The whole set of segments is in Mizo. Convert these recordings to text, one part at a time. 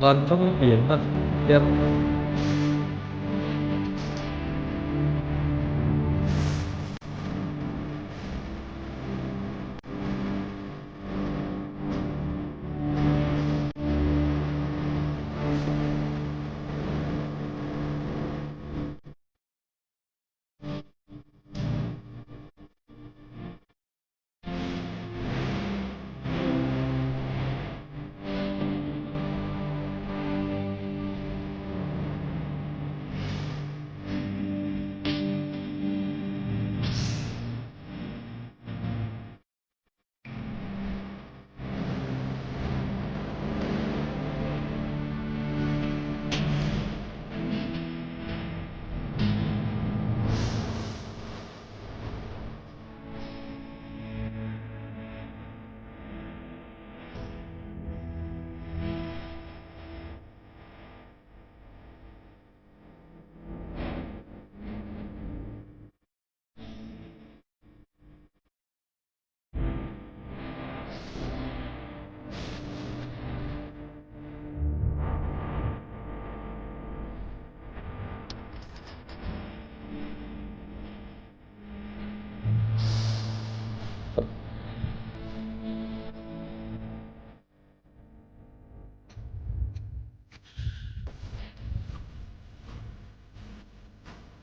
Vanram pianna hian.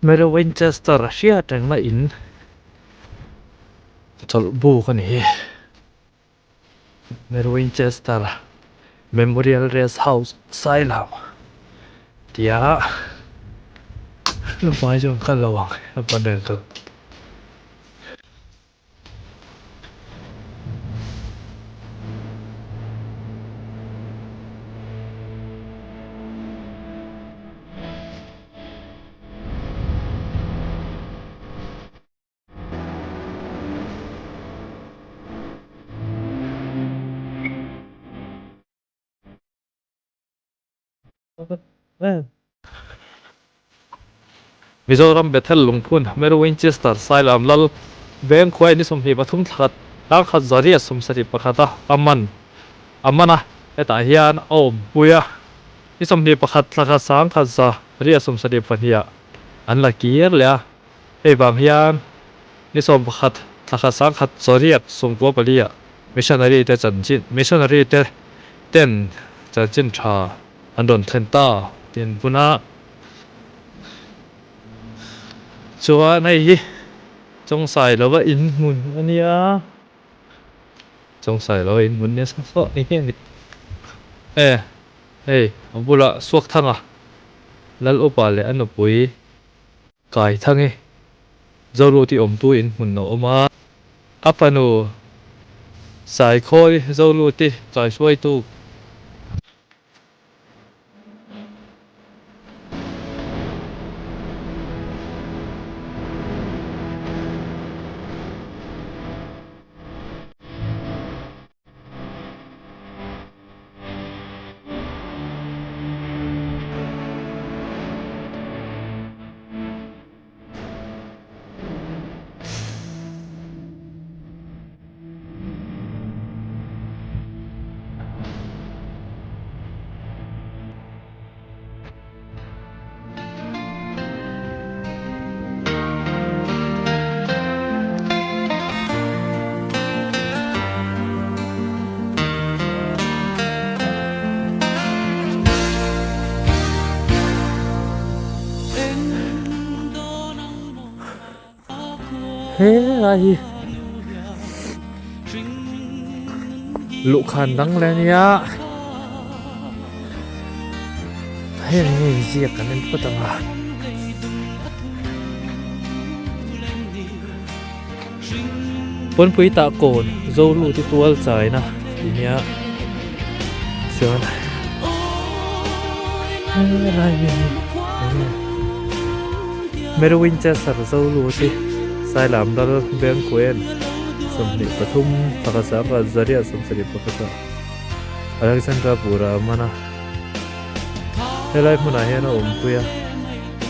Mary Winchester a hriat rengna in chawlh buk a ni hi. Mary Winchester Memorial Rest House Sailam tia hmai chu an kal lo ang a banner chu. Mizoram Bethel Lungphun Mary Winchester Sailam Lal Veng khuai ni 23 thla khat tlangkhat zariat 71 a a man a man a, hetah hian a awmpui a, ni 21 thla khat sangkhat zariat 72 ah an la kir leh a. Hei vang hian ni 11 thla khat sangkhat zariat 94 ah missionary te chanchin missionary te ten chanchin tha an rawn thlen ta tih an bun a. Chuan hei hi Chawngsai lova in hmun a nia, Chawngsai lova in hmun nia saw saw ni hi a ni. E hei a bulah Suakthanga Lal upa leh a nupui Kai thang e, Zolut i awmtu in hmun a awm a, a fanu Saikhawi Zolut i kaihruaitu. He lai hi luhkhan dang leh a nia heng hi inziak kan en phawt ang a. Pawnpui tah kawn Zolu te tual chaina ti nia chuan helai mi hi enge Mary Winchester Zolu te Sailam Lal Bengkuen 23 pakhat zariah 71 ah Alexandra Pura a man a helai hmunah hian a awmpui a.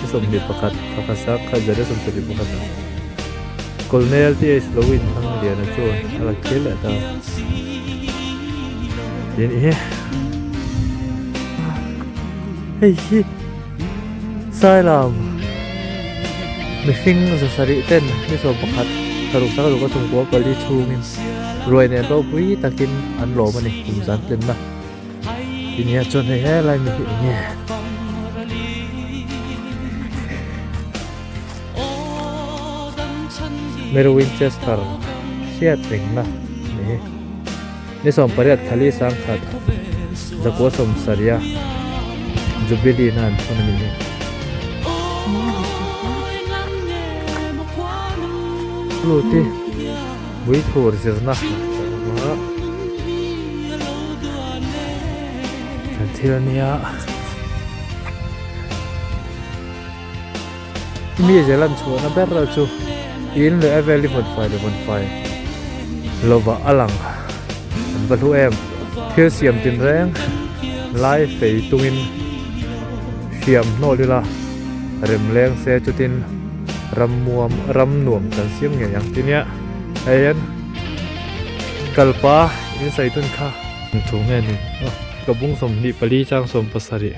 21 pakhat khat zariah 71 ah Colonel TH lo in thang lian a chuan a la khel leh ta tin i. Hei hi Sailam mihring zasarih ten ni 11 thlaruk sanga duka chungkua pali chhungin ruai nen ropui takin an lawm a ni kum zan tlinna ti nia chuan hei helai mi hi eng nge. Mary Winchester hriat rengna a ni. Ni 18 thali sangkhat zakua sawmsarih a Jubilee na an thawn a ni hi. Luti Buithur zirna a kan thil a nia. Mi zel an chhuahna ber reuh chu in leh a vel hi vawn fai leh vawn fai lovah a lang an va hlu em. Thil siam tin reng lai fei tungin hriam hnawlh ila rem leng se chutin ram muam ram nuam kan siam ngei ang ti nia. Hei hian kalpa in sawi dun kha. Thu nge ni ka bung 24 chang 17.